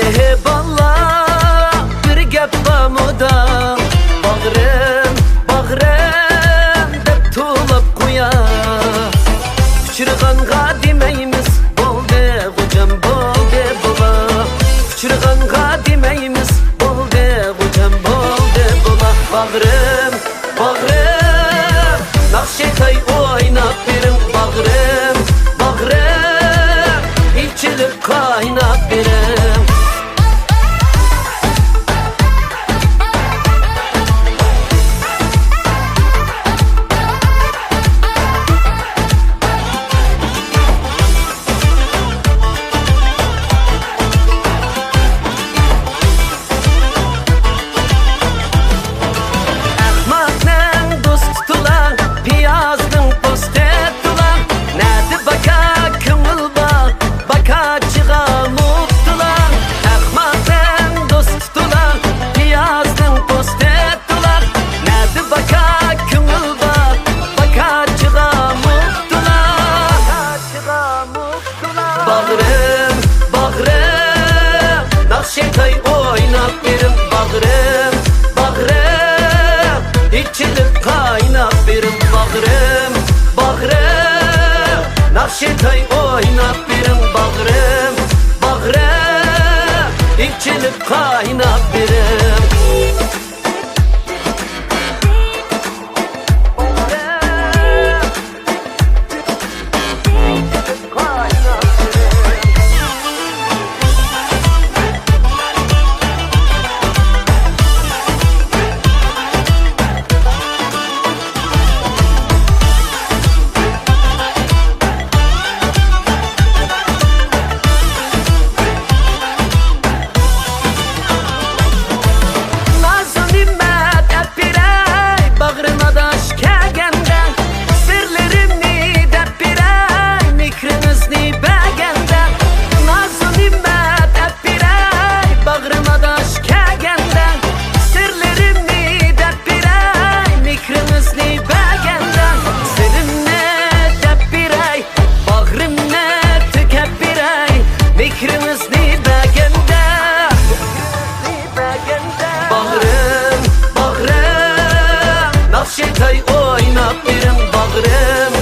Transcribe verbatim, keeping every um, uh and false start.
ئېھى باللا، بىر گەپ بارمۇدا؟ باغرىم، باغرىم دەپ توۋلاپ قويا. ئۇچرىغانغا دېمەيمىز، بولدى غوجام، بولدى بولا. ئۇچرىغانغا دېمەيمىز، بولدى غوجام، بولدى بولا. باغرىم، باغرىم، ناخشا تاي ئويناپ بېرىڭ، باغرىم، باغرىم، ئېچىلىپ قايناپ بېرىڭ. ئەخمەقنىڭ دوستى تولا، پىيازنىڭ پوستى تولا. نەدە باكا كۆڭۈل بار، باكاچىغا مۇپتىلا. ئەخمەقنىڭ دوستى تولا، پىيازنىڭ پوستى تولا. نەدە باكا كۆڭۈل بار، باكاچىغا مۇپتىلا. باغرىم، باغرىم، ناخشا تاي ئويناپ بېرىڭ، باغرىم، باغرىم، ئېچىلىپ قايناپ بېرىڭ، باغرىم، باغرىم، ناخشا تاي ئويناپ بېرىڭ، باغرىم، باغرىم، ئېچىلىپ قايناپ بېرىڭ. نازۇنىمە دەپ بېرەي، باغرىم ئاداش كەلگەندە، سىرلىرىمنى دەپ بېرەي، مېھرىڭىزنى بەرگەندە. نازۇنىمە دەپ بېرەي، باغرىم ئاداش كەلگەندە، سىرلىرىمنى دەپ بېرەي، مېھرىڭىزنى بەرگەندە. سىرىمنى دەپ بېرەي، باغرىمنى تۆكۈپ بېرەي، مېھرىڭىزنى بەرگەندە. باغرىم، باغرىم، ناخشا تاي ئويناپ بېرىڭ، باغرىم،